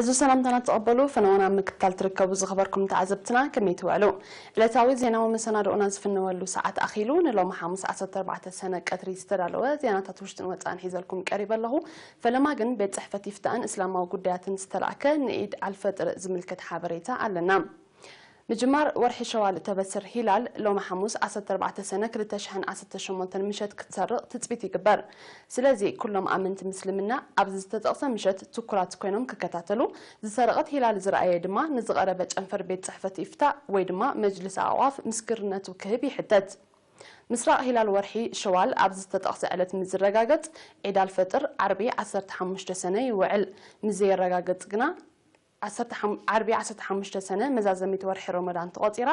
እዚ ሰላምታና ተቐበሉ። ፈነወና ምክትታል ትርከቡ ዝኸበርኩም ተዓዘብትና ከመይ ትውዕሉ? ዕለታዊ ዜናዊ መሰናድኦና ዝፍነወሉ ሰዓት ኣኺሉ። ንሎሚ ሓሙስ ዓሰርተ ኣርባዕተ ሰነ ቀትሪ ዝተዳለወ ዜናታት ውሽጥን ወፃእን ሒዘልኩም ቀሪበ ኣለኹ። ፈለማ ግን ቤት ጽሕፈት ይፍታእን እስላማዊ ጉዳያትን ዝተላእከ ንኢድ ኣልፈጥር ዝምልከት ሓበሬታ ኣለና። ምጅማር ወርሒ ሸዋል እተበስር ሂላል ሎሚ ሓሙስ ዓሰርተ ኣርባዕተ ሰነ ክልተ ሽሕን ዓሰርተ ሸሞንተን ምሸት ክትሰርቕ ትጽቢት ይግበር። ስለዚ ኩሎም ኣመንቲ ምስልምና ኣብዚ ዝተጠቕሰ ምሸት ትኩራት ኮይኖም ክከታተሉ፣ ዝሰረቐት ሂላል ዝረኣየ ድማ ንዝቐረበ ጨንፈር ቤት ጽሕፈት ኢፍታ ወይ ድማ መጅልስ ኣዕዋፍ ምስክርነቱ ክህብ ይሕተት። ምስራቕ ሂላል ወርሒ ሸዋል ኣብዚ ዝተጠቕሰ ዕለት ምስ ዝረጋገጽ፣ ዒድ ኣልፈጥር ዓርቢ ዓሰርተ ሓሙሽተ ሰነ ይውዕል። ምስ ዘየረጋገጽ ግና ዓሰርተ ዓርቢ ዓሰርተ ሓሙሽተ ሰነ መዛዘሚት ወርሒ ረመዳን ተቖጺራ፣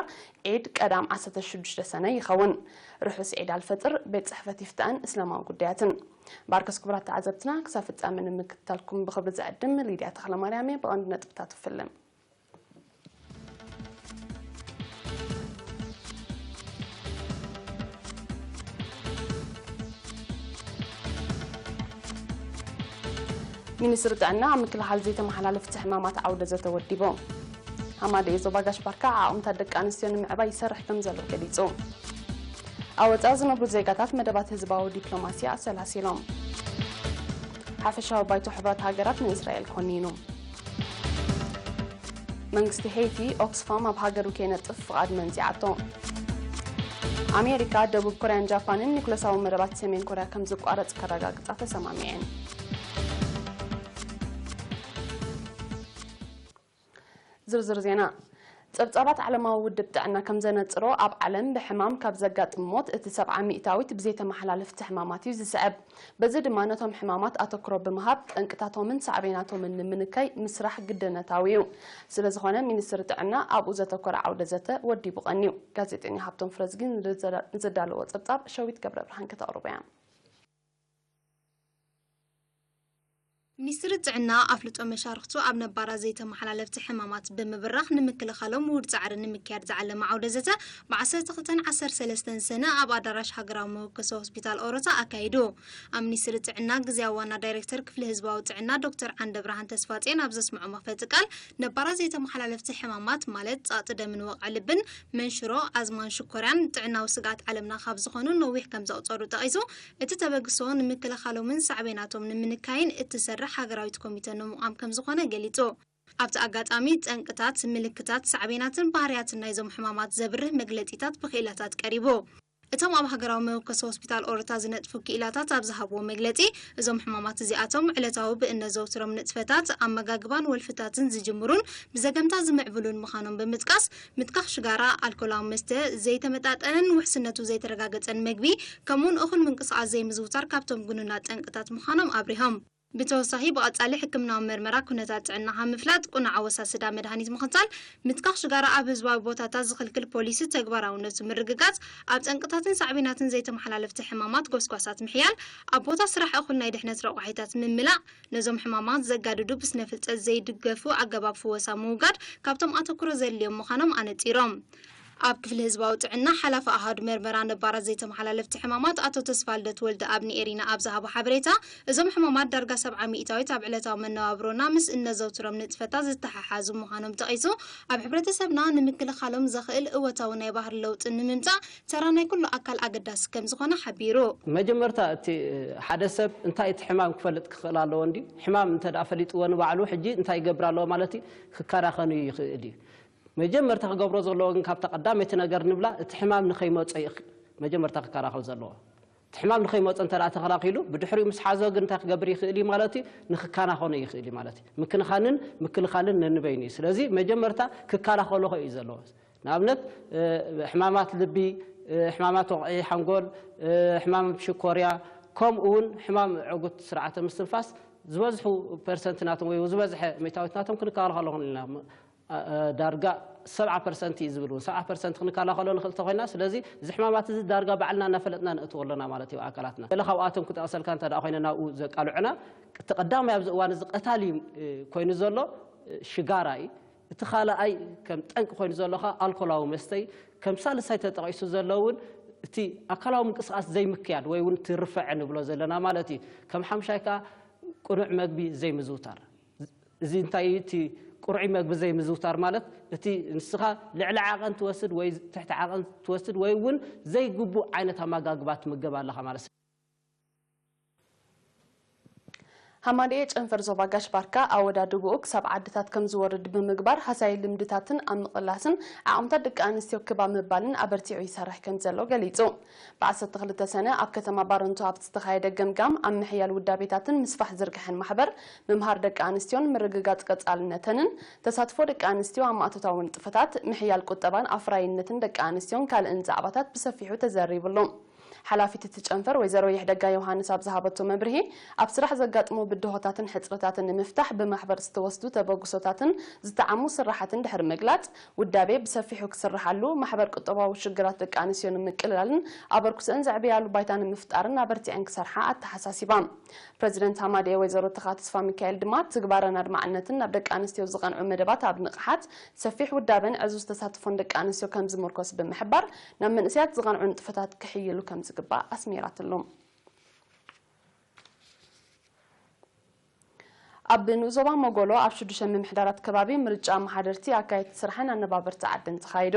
ዒድ ቀዳም ዓሰርተ ሽዱሽተ ሰነ ይኸውን። ርሑስ ዒድ ኣልፈጥር። ቤት ጽሕፈት ይፍታእን እስላማዊ ጉዳያትን። ባርከስ ክቡራት ተዓዘብትና፣ ክሳብ ፍጻመ ንምክትታልኩም ብኽብሪ ዝዕድም ሊድያ ተኽለማርያም እየ። ብቐንዲ ነጥብታት ክፍልም። ሚኒስትሪ ጥዕና ኣብ ምክልኻል ዘይተመሓላለፍቲ ሕማማት ዓውደ ዘተ ወዲቡ። ሃማደኤ ዞባ ጋሽ ባርካ ዓቕምታት ደቂ ኣንስትዮ ንምዕባይ ይሰርሕ ከም ዘሎ ገሊጹ። ኣብ ወጻኢ ዝነብሩ ዜጋታት መደባት ህዝባዊ ዲፕሎማሲ ኣሰላሲሎም። ሓፈሻዊ ባይቶ ሕቡራት ሃገራት ንእስራኤል ኮኒኑ። መንግስቲ ሄይቲ ኦክስፋም ኣብ ሃገሩ ከይነጥፍ ፍቓድ መንዚዓቶ። ኣሜሪካ፣ ደቡብ ኮርያን ጃፓንን ኒኩለሳዊ መደባት ሰሜን ኮርያ ከም ዝቋረጽ ከረጋግጻ ተሰማሚዐን። ዝርዝር ዜና። ጸብጻባት ዓለማዊ ውድብ ጥዕና ከም ዘነጽሮ፣ ኣብ ዓለም ብሕማም ካብ ዘጋጥም ሞት እቲ ሰብዓ ሚእታዊት ብዘይተመሓላለፍቲ ሕማማት እዩ ዝስዕብ። በዚ ድማ ነቶም ሕማማት ኣተኩሮ ብምሃብ ጠንቅታቶምን ሳዕቤናቶምን ንምንካይ ምስራሕ ግድነታዊ እዩ። ስለዝኾነ ሚኒስትሪ ጥዕና ኣብኡ ዘተኮረ ዓውደ ዘተ ወዲቡ ቀንዩ። ጋዜጠኛ ሃብቶም ፍረዝጊ ንዘዳ-፣ ንዘዳለዎ ጸብጻብ ሸዊት ገብረ ብርሃን ከተቕርቦ እያ። ሚኒስትሪ ጥዕና ኣፍልጦ መሻርኽቱ ኣብ ነባራት ዘይተመሓላለፍቲ ሕማማት ብምብራኽ ንምክልኻሎም ውሁድ ጻዕሪ ንምክያድ ዝዓለመ ዓውደ ዘተ ብዓሰርተ ክልተን ዓሰርተ ሰለስተን ሰነ ኣብ ኣዳራሽ ሃገራዊ መወከሲ ሆስፒታል ኦሮታ ኣካይዱ። ኣብ ሚኒስትሪ ጥዕና ግዝያዊ ዋና ዳይሬክተር ክፍሊ ህዝባዊ ጥዕና ዶክተር ዓንደብርሃን ተስፋጽዮን ኣብ ዘስምዖ መኽፈቲ ቃል፣ ነባራት ዘይተመሓላለፍቲ ሕማማት ማለት ጸቕጢ ደምን ወቕዒ ልብን፣ መንሽሮ፣ ኣዝማን ሽኮርያን ጥዕናዊ ስግኣት ዓለምና ካብ ዝኾኑ ነዊሕ ከም ዘቑጸሩ ጠቒሱ፣ እቲ ተበግሶ ንምክልኻሎምን ሳዕቤናቶም ንምንካይን እትሰርሕ ሃገራዊት ኮሚተ ንምቋም ከም ዝኾነ ገሊጹ። ኣብቲ ኣጋጣሚ፣ ጠንቅታት፣ ምልክታት፣ ሳዕቤናትን ባህርያትን ናይዞም ሕማማት ዘብርህ መግለጺታት ብክኢላታት ቀሪቡ። እቶም ኣብ ሃገራዊ መወከሲ ሆስፒታል ኦሮታ ዝነጥፉ ክኢላታት ኣብ ዝሃብዎ መግለጺ፣ እዞም ሕማማት እዚኣቶም ዕለታዊ ብእነዘውትሮም ንጥፈታት፣ ኣመጋግባን ወልፍታትን ዝጅምሩን ብዘገምታ ዝምዕብሉን ምዃኖም ብምጥቃስ፣ ምትካኽ ሽጋራ፣ ኣልኮላዊ መስተ፣ ዘይተመጣጠነን ውሕስነቱ ዘይተረጋገጸን መግቢ፣ ከምኡውን እኹል ምንቅስቓስ ዘይምዝውታር ካብቶም ግኑናት ጠንቅታት ምዃኖም ኣብሪሆም። ብተወሳኺ፣ ብቐጻሊ ሕክምናዊ መርመራ ኩነታት ጥዕናኻ ምፍላጥ፣ ቅኑዕ ኣወሳስዳ መድሃኒት ምኽታል፣ ምትካኽ ሽጋራ ኣብ ህዝባዊ ቦታታት ዝኽልክል ፖሊሲ ተግባራውነቱ ምርግጋጽ፣ ኣብ ጠንቅታትን ሳዕቤናትን ዘይተመሓላለፍቲ ሕማማት ጎስጓሳት ምሕያል፣ ኣብ ቦታ ስራሕ እኹል ናይ ድሕነት ረቋሒታት ምምላእ፣ ነዞም ሕማማት ዘጋድዱ ብስነ ፍልጠት ዘይድገፉ ኣገባብ ፍወሳ ምውጋድ ካብቶም ኣተኩሮ ዘድልዮም ምዃኖም ኣነጺሮም። ኣብ ክፍሊ ህዝባዊ ጥዕና ሓላፊ ኣሃዱ መርመራ ነባራት ዘይተመሓላለፍቲ ሕማማት ኣቶ ተስፋልደት ወልደኣብ ንኤሪና ኣብ ዝሃቦ ሓበሬታ፣ እዞም ሕማማት ዳርጋ ሰብዓ ሚእታዊት ኣብ ዕለታዊ መነባብሮና ምስ እነዘውትሮም ንጥፈታት ዝተሓሓዙ ምዃኖም ጠቒሱ፣ ኣብ ሕብረተሰብና ንምክልኻሎም ዘኽእል እወታዊ ናይ ባህሪ ለውጢ ንምምጻእ ተራ ናይ ኩሉ ኣካል ኣገዳሲ ከም ዝኾነ ሓቢሩ። መጀመርታ እቲ ሓደ ሰብ እንታይ እቲ ሕማም ክፈልጥ ክኽእል ኣለዎ እንድዩ? ሕማም እንተ ደኣ ፈሊጥዎ ንባዕሉ ሕጂ እንታይ ይገብር ኣለዎ ማለት እዩ? ክከናኸን እዩ ይኽእል እዩ። መጀመርታ ክገብሮ ዘለዎ ግን ካብታ ቀዳመይቲ ነገር ንብላ እቲ ሕማም ንኸይመጾ እዩ መጀመርታ ክከላኸል ዘለዎ። እቲ ሕማም ንኸይመጾ እንተ ደኣ ተኸላኺሉ ብድሕሪኡ ምስ ሓዞ ግን እንታይ ክገብር ይኽእል እዩ ማለት እዩ? ንኽከናኸኖ ይኽእል እዩ ማለት እዩ። ምክንኻንን ምክልኻልን ነንበይኑ እዩ። ስለዚ መጀመርታ ክከላኸሎ እዩ ዘለዎ። ንኣብነት፣ እ፣ ሕማማት ልቢ፣ እ፣ ሕማማት ወቕዒ ሓንጎል፣ እ፣ ሕማም ሽኮርያ፣ ከምኡ እውን ሕማም ዕጉት ስርዓተ ምስትንፋስ ዝበዝሑ ፐርሰንት ናቶም ወይ ዝበዝሐ ሚእታዊት ናቶም ክንከላኸሎ ንኽእል ኢና። እ፣ እ፣ ዳርጋ ሰብዓ ፐርሰንት እዩ ዝብል እውን፣ ሰብዓ ፐርሰንት ክንከላኸሎ ንኽእል ተኾይና፣ ስለዚ እዚ ሕማማት እዚ ዳርጋ ባዕልና እናፈለጥና ነእትዎ ኣለና ማለት እዩ ኣካላትና። ገለ ካብኣቶም ክጠቕሰልካ እንተ ደኣ ኮይነ ናብኡ ዘቃልዑና፣ እቲ ቀዳማይ ኣብዚ እዋን እዚ ቀታሊ፣ እ፣ ኮይኑ ዘሎ፣ እ፣ ሽጋራ እዩ። እቲ ካልኣይ ከም ጠንቂ ኮይኑ ዘሎ ኸኣ ኣልኮላዊ መስተ እዩ። ከም ሳልሳይ ተጠቒሱ ዘሎ እውን እቲ ኣካላዊ ምንቅስቓስ ዘይምክያድ ወይ እውን እቲ ርፍዕ ንብሎ ዘለና ማለት እዩ። ከም ሓምሻይ ከኣ ቅኑዕ መግቢ ዘይምዝውታር። እዚ እንታይ እቲ ቁርዒ መግቢ ዘይምዝውታር ማለት እቲ ንስኻ ልዕሊ ዓቐን ትወስድ ወይ ትሕቲ ዓቐን ትወስድ ወይ እውን ዘይግቡእ ዓይነት ኣመጋግባ ትምገብ ኣለኻ ማለት እዩ። ሃማደኤ ጨንፈር ዞባ ጋሽ ባርካ ኣወዳድብኡ ክሳብ ዓድታት ከም ዝወርድ ብምግባር ሃሳይ ልምድታትን ኣብ ምቕላስን ዓቕምታት ደቂ ኣንስትዮ ክብ ኣብ ምባልን ኣበርቲዑ ይሰርሕ ከም ዘሎ ገሊጹ። ብ12 ሰነ ኣብ ከተማ ባረንቱ ኣብ ዝተኻየደ ገምጋም ኣብ ምሕያል ውዳቤታትን ምስፋሕ ዝርግሐን ማሕበር ምምሃር ደቂ ኣንስትዮን ምርግጋጽ ቀጻልነተንን ተሳትፎ ደቂ ኣንስትዮ ኣብ ማእቶታዊ ንጥፈታት ምሕያል ቁጠባን ኣፍራይነትን ደቂ ኣንስትዮን ካልእን ዛዕባታት ብሰፊሑ ተዘሪብሉ። ሓላፊት እቲ ጨንፈር ወይዘሮ ይሕደጋ ዮሃንስ ኣብ ዝሃበቶ መብርሂ ኣብ ስራሕ ዘጋጥሙ ብድሆታትን ሕጽረታትን ንምፍታሕ ብማሕበር ዝተወስዱ ተበግሶታትን ዝተዓሙ ስራሓትን ድሕሪ ምግላጽ ውዳቤ ብሰፊሑ ክስርሓሉ ማሕበር ቁጠባዊ ሽግራት ደቂ ኣንስትዮ ንምቅልላልን ኣበርክቶን ዘዕብያሉ ባይታ ንምፍጣርን ኣበርቲዐን ክሰርሓ ኣተሓሳሲባ። ፕረዚደንት ሃማደኤ ወይዘሮ ተኻ ተስፋ ሚካኤል ድማ ትግባረን ኣድማዕነትን ናብ ደቂ ኣንስትዮ ዝቐንዑ መደባት ኣብ ንቕሓት ሰፊሕ ውዳበን ዕዙዝ ተሳትፎን ደቂ ኣንስትዮ ከም ዝምርኮስ ብምሕባር ናብ መንእሰያት ዝቐንዑ ንጥፈታት ክሕይሉ ከም ዝግባእ ኣስሚራትሎም። ኣብ ንኡስ ዞባ መጎሎ ኣብ ሽዱሽተ ምምሕዳራት ከባቢ ምርጫ ኣመሓደርቲ ኣካየድቲ ስራሕን ኣነባበርቲ ዓድን ተኻይዱ።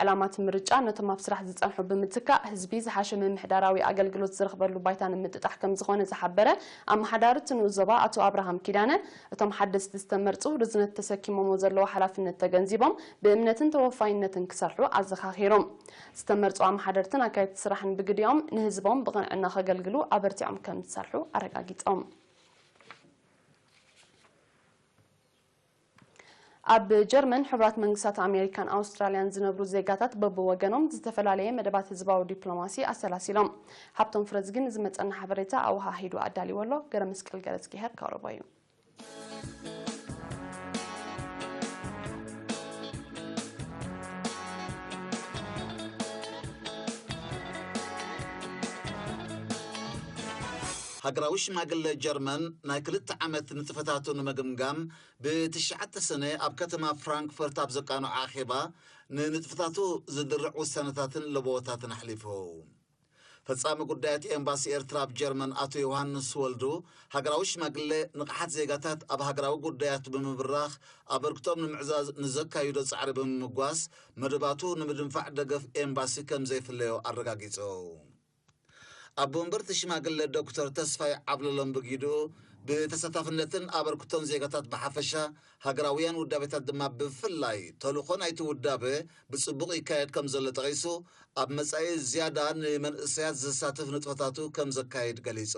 ዕላማት ምርጫ ነቶም ኣብ ስራሕ ዝጸንሑ ብምትካእ ህዝቢ ዝሓሸ ምምሕዳራዊ ኣገልግሎት ዝረኽበሉ ባይታ ንምጥጣሕ ከም ዝኾነ ዝሓበረ ኣመሓዳሪ እቲ ንኡስ ዞባ ኣቶ ኣብርሃም ኪዳነ፣ እቶም ሓደስቲ ዝተመርጹ ርዝነት ተሰኪሞሞ ዘለዉ ሓላፍነት ተገንዚቦም ብእምነትን ተወፋይነትን ክሰርሑ ኣዘኻኺሮም። ዝተመርጹ ኣመሓደርትን ኣካየድቲ ስራሕን ብግዲኦም ንህዝቦም ብቕንዕና ከገልግሉ ኣበርቲዖም ከም ዝሰርሑ ኣረጋጊጾም። ኣብ ጀርመን፣ ሕቡራት መንግስታት ኣሜሪካን ኣውስትራልያን ዝነብሩ ዜጋታት በብወገኖም ዝተፈላለየ መደባት ህዝባዊ ዲፕሎማሲ ኣሰላሲሎም። ሃብቶም ፍረዝጊ ንዝመጸና ሓበሬታ ኣወሃሂዱ ኣዳልዎ ኣሎ። ገረመስቀል ገረዝጊሄር ከቕርቦ እዩ። ሃገራዊ ሽማግለ ጀርመን ናይ ክልተ ዓመት ንጥፈታቱ ንምግምጋም ብትሽዓተ ሰነ ኣብ ከተማ ፍራንክፈርት ኣብ ዘቃንዖ ኣኼባ ንንጥፈታቱ ዝድርዕ ውሳነታትን ለበዎታትን ኣሕሊፉ። ፈጻሚ ጉዳያት ኤምባሲ ኤርትራ ኣብ ጀርመን ኣቶ ዮሃንስ ወልዱ፣ ሃገራዊ ሽማግለ ንቕሓት ዜጋታት ኣብ ሃገራዊ ጉዳያት ብምብራኽ ኣበርክቶም ንምዕዛዝ ንዘካይዶ ጻዕሪ ብምምጓስ መደባቱ ንምድንፋዕ ደገፍ ኤምባሲ ከም ዘይፍለዮ ኣረጋጊጹ። ኣቦ ወንበር እቲ ሽማግለ ዶክተር ተስፋይ ዓብለሎም ብጊድኡ ብተሳታፍነትን ኣበርክቶን ዜጋታት ብሓፈሻ ሃገራውያን ውዳቤታት ድማ ብፍላይ ተልእኾ ናይቲ ውዳበ ብጽቡቕ ይካየድ ከም ዘሎ ጠቒሱ፣ ኣብ መጻኢ ዝያዳ ንመንእሰያት ዘሳትፍ ንጥፈታቱ ከም ዘካይድ ገሊጹ።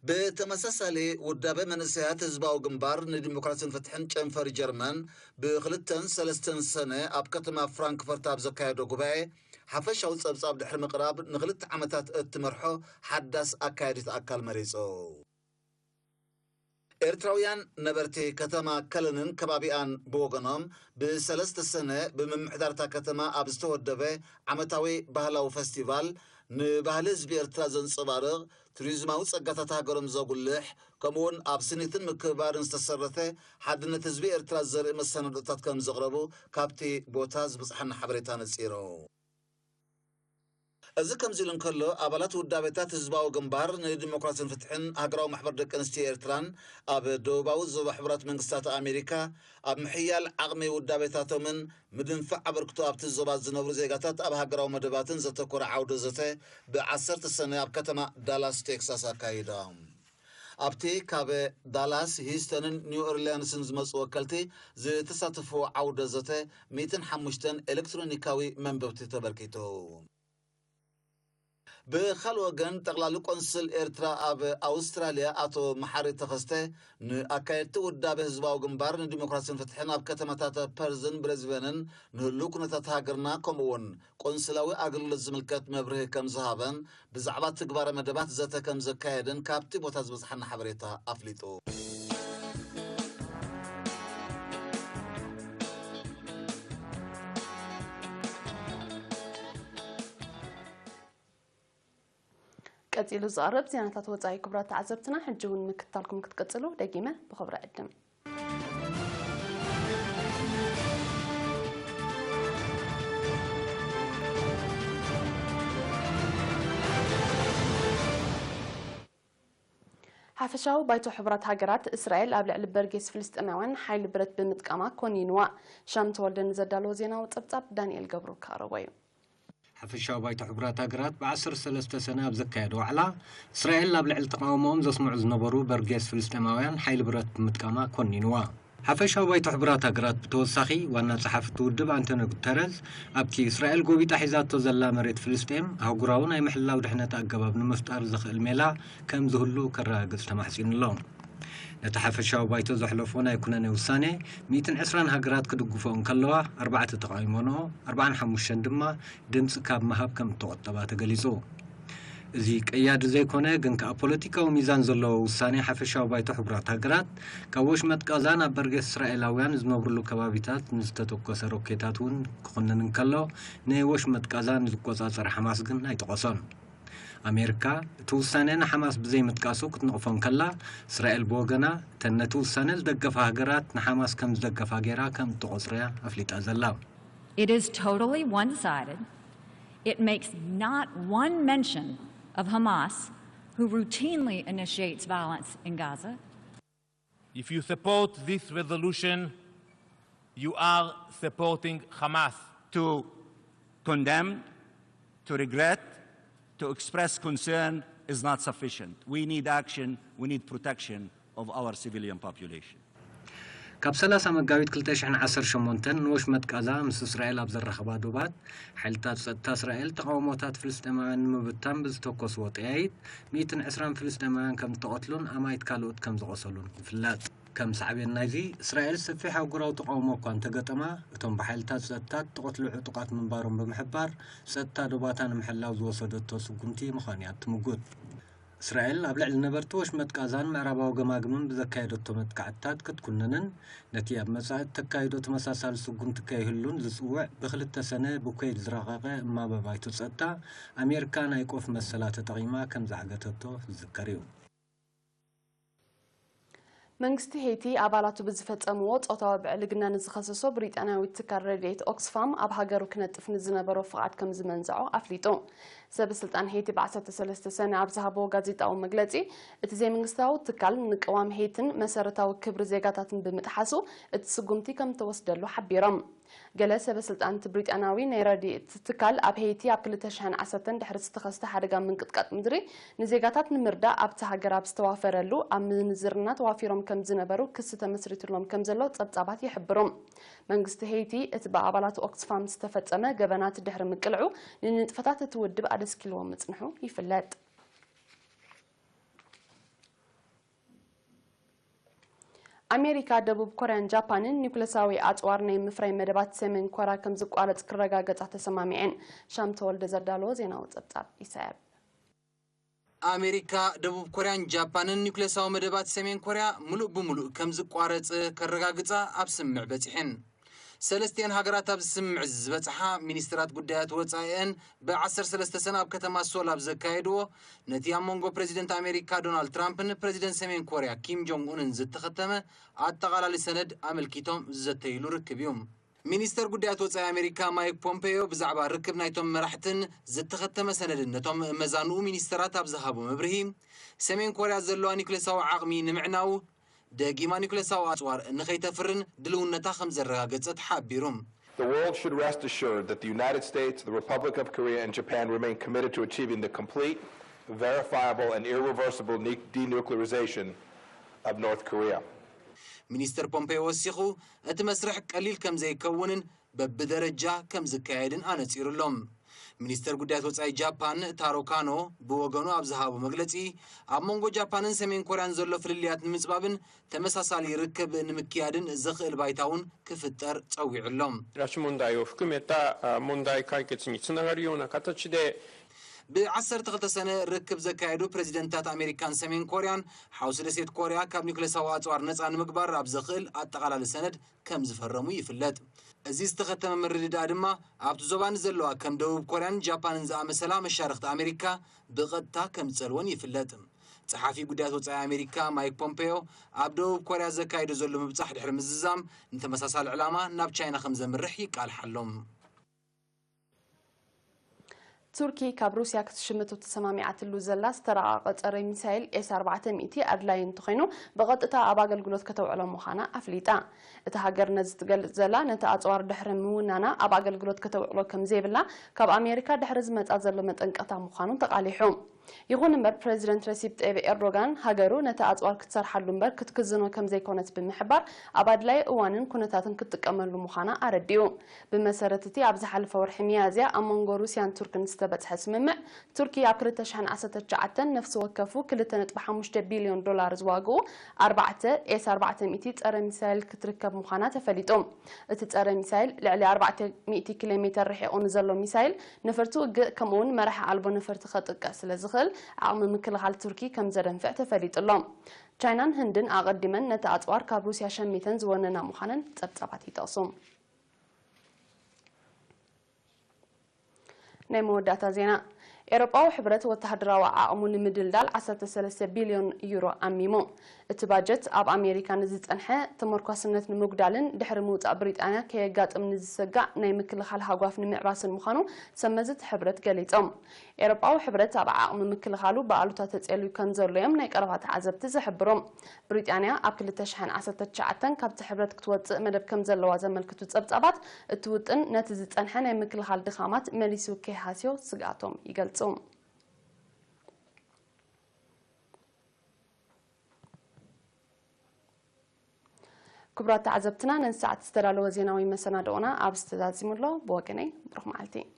ብተመሳሳሊ ውዳበ መንእሰያት ህዝባዊ ግንባር ንዲሞክራሲን ፍትሕን ጨንፈር ጀርመን ብክልተን ሰለስተን ሰነ ኣብ ከተማ ፍራንክፈርት ኣብ ዘካየዶ ጉባኤ ሓፈሻዊ ጸብጻብ ድሕሪ ምቕራብ ንክልተ ዓመታት እትመርሖ ሓዳስ ኣካያዲት ኣካል መሪጹ። ኤርትራውያን ነበርቲ ከተማ ከለንን ከባቢኣን ብወገኖም ብሰለስተ ሰነ ብምምሕዳርታ ከተማ ኣብ ዝተወደበ ዓመታዊ ባህላዊ ፈስቲቫል ንባህሊ ህዝቢ ኤርትራ ዘንጸባርቕ ቱሪዝማዊ ጸጋታት ሃገሮም ዘጉልሕ ከምኡውን ኣብ ስኒትን ምክብባርን ዝተሰረተ ሓድነት ህዝቢ ኤርትራ ዘርኢ መሰናዶታት ከም ዘቕረቡ ካብቲ ቦታ ዝበጽሓና ሓበሬታ ነጺሩ። እዚ ከምዚ ኢሉ እንከሎ ኣባላት ውዳቤታት ህዝባዊ ግንባር ንዲሞክራሲን ፍትሕን ሃገራዊ ማሕበር ደቂ ኣንስትዮ ኤርትራን ኣብ ደቡባዊ ዞባ ሕቡራት መንግስታት ኣሜሪካ ኣብ ምሕያል ዓቕሚ ውዳቤታቶምን ምድንፋዕ ኣበርክቶ ኣብቲ ዞባ ዝነብሩ ዜጋታት ኣብ ሃገራዊ መደባትን ዘተኮረ ዓውደ ዘተ ብ10 ሰነ ኣብ ከተማ ዳላስ ቴክሳስ ኣካይዶም። ኣብቲ ካብ ዳላስ፣ ሂስተንን ኒው ኦርሊያንስን ዝመጹ ወከልቲ ዝተሳተፍዎ ዓውደ ዘተ ሚእትን ሓሙሽተን ኤሌክትሮኒካዊ መንበብቲ ተበርኪቱ። ብኻልእ ወገን ጠቕላሊ ቆንስል ኤርትራ ኣብ ኣውስትራልያ ኣቶ መሓሪ ተኸስተ ንኣካየድቲ ውዳበ ህዝባዊ ግንባር ንዲሞክራሲን ፍትሕን ኣብ ከተማታት ፐርዝን ብሬዝበንን ንህሉው ኩነታት ሃገርና ከምኡውን ቆንስላዊ ኣገልግሎት ዝምልከት መብርሂ ከም ዝሃበን ብዛዕባ ትግባረ መደባት ዘተ ከም ዘካየደን ካብቲ ቦታ ዝበጽሓና ሓበሬታ ኣፍሊጡ። ቀጺሉ ዝቐርብ ዜናታት ወጻኢ ክቡራት ተዓዘብትና፣ ሕጂ እውን ምክትታልኩም ክትቅጽሉ ደጊመ ብኽብሪ ዕድም። ሓፈሻዊ ባይቶ ሕቡራት ሃገራት፣ እስራኤል ኣብ ልዕሊ በርጌስ ፍልስጤማውያን ሓይሊ ብረት ብምጥቃማ ኮኒንዋ። ሻም ተወልደ ንዘዳለዎ ዜናዊ ጸብጻብ ዳንኤል ገብሩ ክቐርቦ እዩ። ሓፈሻዊ ባይቶ ሕቡራት ሃገራት ብዓሰርተ ሰለስተ ሰነ ኣብ ዘካየዶ ዋዕላ፣ እስራኤል ኣብ ልዕሊ ተቓውሞኦም ዘስምዑ ዝነበሩ በርጌስ ፍልስጤማውያን ሓይሊ ብረት ብምጥቃማ ኮኒንዋ። ሓፈሻዊ ባይቶ ሕቡራት ሃገራት ብተወሳኺ፣ ዋና ጸሓፊ እቲ ውድብ ኣንቶኒ ጉተረዝ፣ ኣብቲ እስራኤል ጎቢጣ ሒዛቶ ዘላ መሬት ፍልስጤም ኣህጉራዊ ናይ ምሕላው ድሕነት ኣገባብ ንምፍጣር ዘኽእል ሜላ ከም ዝህሉ ከረጋግጽ ተማሕጺኑ ኣሎ። ነቲ ሓፈሻዊ ባይቶ ዘሕለፎ ናይ ኩነኔ ውሳኔ፣ ሚእትን ዕስራን ሃገራት ክድግፎ እንከለዋ፣ ኣርባዕተ ተቓዊሞንኦ፣ ኣርባዓን ሓሙሽተን ድማ ድምጺ ካብ ምሃብ ከም እተቖጠባ ተገሊጹ። እዚ ቀያዲ ዘይኮነ፣ ግን ከኣ ፖለቲካዊ ሚዛን ዘለዎ ውሳኔ ሓፈሻዊ ባይቶ ሕቡራት ሃገራት፣ ካብ ወሽመጥ ቃዛ ናብ በርጌስ እስራኤላውያን ዝነብርሉ ከባቢታት ንዝተተኮሰ ሮኬታት እውን ክኹንን እንከሎ፣ ንወሽመጥ ቃዛ ንዝቆጻጸር ሓማስ ግን ኣይጠቐሶን። ኣሜሪካ፣ እቲ ውሳኔ ንሓማስ ብዘይምጥቃሱ ክትነቕፎ እንከላ፣ እስራኤል ብወገና፣ እተን ነቲ ውሳኔ ዝደገፋ ሃገራት ንሓማስ ከም ዝደገፋ ገይራ ከም እትቖጽሮ እያ ኣፍሊጣ ዘላ። It is totally one-sided. It makes not one mention of Hamas, who routinely initiates violence in Gaza. If you support this resolution, you are supporting Hamas. To condemn, to regret, to express concern is not sufficient. We need action, we need protection of our civilian population. ካብ ሰላሳ መጋቢት ክልተ ሽሕን ዓሰርተ ሸሞንተን ንወሽመጥ ቃዛ ምስ እስራኤል ኣብ ዘራኸባ ዶባት፣ ሓይልታት ጸጥታ እስራኤል ተቓውሞታት ፍልስጤማውያን ንምብታን ብዝተኮስዎ ጠያይት፣ ሚእትን ዕስራን ፍልስጤማውያን ከም እተቐትሉን ኣማኢት ካልኦት ከም ዝቖሰሉን ይፍለጥ። ከም ሳዕቤን ናይዚ፣ እስራኤል ሰፊሕ ኣህጉራዊ ተቓውሞ እኳ እንተገጠማ፣ እቶም ብሓይልታት ጸጥታ እተቐትሉ ዕጡቓት ምንባሮም ብምሕባር፣ ጸጥታ ዶባታ ንምሕላው ዝወሰደቶ ስጉምቲ ምዃኑ እያ እትምጉት። እስራኤል ኣብ ልዕሊ ነበርቲ ወሽመጥ ቃዛን ምዕራባዊ ገማግምን ብዘካየደቶ መጥቃዕትታት ክትኩነንን፣ ነቲ ኣብ መጻኢ እተካይዶ ተመሳሳሊ ስጉምቲ ከይህሉን ዝጽውዕ ብክልተ ሰነ ብኩዌት ዝረቐቐ እማበ ባይቶ ጸጥታ፣ ኣሜሪካ ናይ ቆፍ መሰላ ተጠቒማ ከም ዘዓገተቶ ዝዝከር እዩ። መንግስቲ ሄይቲ ኣባላቱ ብዝፈጸምዎ ጾታዊ ብዕልግና ንዝኸሰሶ ብሪጣንያዊ ትካል ረድኤት ኦክስፋም ኣብ ሃገሩ ክነጥፍ ንዝነበሮ ፍቓድ ከም ዝመንዝዖ ኣፍሊጡ። ሰበ ስልጣን ሄይቲ ብ ዓሰርተ ሰለስተ ሰነ ኣብ ዝሃብዎ ጋዜጣዊ መግለጺ፣ እቲ ዘይመንግስታዊ ትካል ንቅዋም ሄይትን መሰረታዊ ክብሪ ዜጋታትን ብምጥሓሱ እቲ ስጉምቲ ከም እተወስደሉ ሓቢሮም። ገለ ሰበ ስልጣን እቲ ብሪጣንያዊ ናይ ረድኤት ትካል ኣብ ሄይቲ ኣብ ክልተ ሽሕን ዓሰርተን ድሕሪ ዝተኸስተ ሓደጋ ምንቅጥቃጥ ምድሪ ንዜጋታት ንምርዳእ ኣብቲ ሃገር ኣብ ዝተዋፈረሉ ኣብ ምንዝርና ተዋፊሮም ከም ዝነበሩ ክሲ ተመስሪቱሎም ከም ዘሎ ጸብጻባት ይሕብሩ። መንግስቲ ሄይቲ እቲ ብኣባላት ኦክስፋም ዝተፈጸመ ገበናት ድሕሪ ምቅልዑ ንንጥፈታት እቲ ውድብ ኣደስኪልዎ ምጽንሑ ይፍለጥ። ኣሜሪካ፣ ደቡብ ኮርያን ጃፓንን ኒኩለሳዊ ኣጽዋር ናይ ምፍራይ መደባት ሰሜን ኮርያ ከም ዝቋረጽ ክረጋገጻ ተሰማሚዐን። ሻም ተወልደ ዘዳለዎ ዜናዊ ጸብጻብ ኢሳያብ። ኣሜሪካ፣ ደቡብ ኮርያን ጃፓንን ኒኩለሳዊ መደባት ሰሜን ኮርያ ምሉእ ብምሉእ ከም ዝቋረጽ ከረጋግጻ ኣብ ስምምዕ በጺሐን። ሰለስቲኤን ሃገራት ኣብዚ ስምምዕ ዝበጽሓ ሚኒስትራት ጉዳያት ወጻኢኤን ብ ዓሰርተ ሰለስተ ሰነ ኣብ ከተማ ሶል ኣብ ዘካየድዎ፣ ነቲ ኣብ መንጎ ፕረዚደንት ኣሜሪካ ዶናልድ ትራምፕን ፕረዚደንት ሰሜን ኮርያ ኪም ጆንግ ኡንን ዝተኸተመ ኣጠቓላሊ ሰነድ ኣመልኪቶም ዝዘተይሉ ርክብ እዩ። ሚኒስተር ጉዳያት ወጻኢ ኣሜሪካ ማይክ ፖምፔዮ ብዛዕባ ርክብ ናይቶም መራሕትን ዝተኸተመ ሰነድን ነቶም መዛንኡ ሚኒስተራት ኣብ ዝሃቦ መብርሂ፣ ሰሜን ኮርያ ዘለዋ ኒኩሌሳዊ ዓቕሚ ንምዕናው፣ ደጊማ ኒኩሌሳዊ ኣጽዋር ንኸይተፍርን ድልውነታ ከም ዘረጋገጸት ሓቢሩ። The world should rest assured that the United States, the Republic of Korea, and Japan remain committed to achieving the complete, verifiable, and irreversible ne-, denuclearization of North Korea. ሚኒስተር ፖምፔዮ ወሲኹ፣ እቲ መስርሕ ቀሊል ከም ዘይከውንን በብደረጃ ከም ዝካየድን ኣነጺሩ ኣሎ። ሚኒስተር ጉዳያት ወጻኢ ጃፓን ታሮ ካኖ ብወገኑ ኣብ ዝሃቦ መግለጺ፣ ኣብ መንጎ ጃፓንን ሰሜን ኮርያን ዘሎ ፍልልያት ንምጽባብን ተመሳሳሊ ርክብ ንምክያድን ዘኽእል ባይታ እውን ክፍጠር ጸዊዑ ኣሎ። 拉致問題を含めた、あ、問題解決につながるような形で、 ብዓሰርተ ክልተ ሰነ ርክብ ዘካየዱ ፕረዚደንታት ኣሜሪካን ሰሜን ኮርያን፣ ሓውሲ ደሴት ኮርያ ካብ ኒኩሌሳዊ ኣጽዋር ነጻ ንምግባር ኣብ ዘኽእል ኣጠቓላሊ ሰነድ ከም ዝፈረሙ ይፍለጥ። እዚ ዝተኸተመ ምርድዳእ ድማ፣ ኣብቲ ዞባ ንዘለዋ ከም ደቡብ ኮርያን ጃፓንን ዝኣመሰላ መሻርኽቲ ኣሜሪካ ብቐጥታ ከም ዝጸልወን ይፍለጥ። ጸሓፊ ጉዳያት ወጻኢ ኣሜሪካ ማይክ ፖምፔዮ፣ ኣብ ደቡብ ኮርያ ዘካይዶ ዘሎ ምብጻሕ ድሕሪ ምዝዛም፣ ንተመሳሳሊ ዕላማ ናብ ቻይና ከም ዘምርሕ ይቃልሓሎም። ቱርኪ ካብ ሩስያ ክትሽምቶ ተሰማሚዓትሉ ዘላ ዝተራቐቐ ጸረ ሚሳይል ኤስ ኣርባዕተ ሚእቲ ኣድላዪ እንተኾይኑ፣ ብቐጥታ ኣብ ኣገልግሎት ከተውዕሎ ምዃና ኣፍሊጣ። እታ ሃገር ነዚ ትገልጽ ዘላ፣ ነቲ ኣጽዋር ድሕሪ ምውናና ኣብ ኣገልግሎት ከተውዕሎ ከም ዘይብላ ካብ ኣሜሪካ ድሕሪ ዝመጻ ዘሎ መጠንቀቕታ ምዃኑ ተቓሊሑ። ይኹን እምበር፣ ፕረዚደንት ረሲፕ ጠይብ ኤርዶጋን ሃገሩ ነቲ ኣጽዋር ክትሰርሓሉ እምበር ክትክዝኖ ከም ዘይኮነት ብምሕባር፣ ኣብ ኣድላዪ እዋንን ኩነታትን ክትጥቀመሉ ምዃና ኣረዲኡ። ብመሰረት እቲ ኣብ ዝሓለፈ ወርሒ ሚያዝያ ኣብ መንጎ ሩስያን ቱርክን ዝተበጽሐ ስምምዕ፣ ቱርኪ ኣብ ክልተ ሽሕን ዓሰርተ ትሽዓተን ነፍሲ ወከፉ ክልተ ነጥቢ ሓሙሽተ ቢልዮን ዶላር ዝዋግኡ ኣርባዕተ ኤስ ኣርባዕተ ሚእቲ ጸረ ሚሳይል ክትርከብ ምዃና ተፈሊጡ። እቲ ጸረ ሚሳይል ልዕሊ ኣርባዕተ ሚእቲ ኪሎ ሜተር ርሒቑ ንዘሎ ሚሳይል፣ ነፈርቲ ውግእ ከምኡውን መራሒ ኣልቦ ነፈርቲ ከጥቅዕ ስለ ዝኽእል፣ ዓቕሚ ምክልኻል ቱርኪ ከም ዘደንፍዕ ተፈሊጡ ኣሎ። ቻይናን ህንድን ኣቐዲመን ነቲ ኣጽዋር ካብ ሩስያ ሸሚተን ዝወነና ምዃነን ጸብጻባት ይጠቕሱ። ናይ መወዳእታ ዜና። ኤውሮጳዊ ሕብረት ወተሃደራዊ ዓቕሙ ንምድልዳል ዓሰርተ ሰለስተ ቢልዮን ዩሮ ኣሚሙ። እቲ ባጀት ኣብ ኣሜሪካ ንዝጸንሐ ተመርኳስነት ንምጉዳልን ድሕሪ ምውጻእ ብሪጣንያ ከየጋጥም ንዝሰጋእ ናይ ምክልኻል ሃጓፍ ንምዕባስን ምዃኑ ሰብ መዚ እቲ ሕብረት ገሊጾም። ኤውሮጳዊ ሕብረት ኣብ ዓቕሚ ምክልኻሉ ብኣሉታ ተጼልዩ ከም ዘሎ እዮም ናይ ቀረባ ተዓዘብቲ ዝሕብሩ። ብሪጣንያ ኣብ ክልተ ሽሕን ዓሰርተ ትሽዓተን ካብቲ ሕብረት ክትወጽእ መደብ ከም ዘለዋ ዘመልክቱ ጸብጻባት፣ እቲ ውጥን ነቲ ዝጸንሐ ናይ ምክልኻል ድኻማት መሊሱ ከይሃስዮ ስግኣቶም ይገልጹ። ክቡራት ተዓዘብትና፣ ነዚ ሰዓት ዝተዳለወ ዜናዊ መሰናድኦና ኣብዚ ተዛዚሙ ኣሎ። ብወገነይ ብሩኽ መዓልቲ።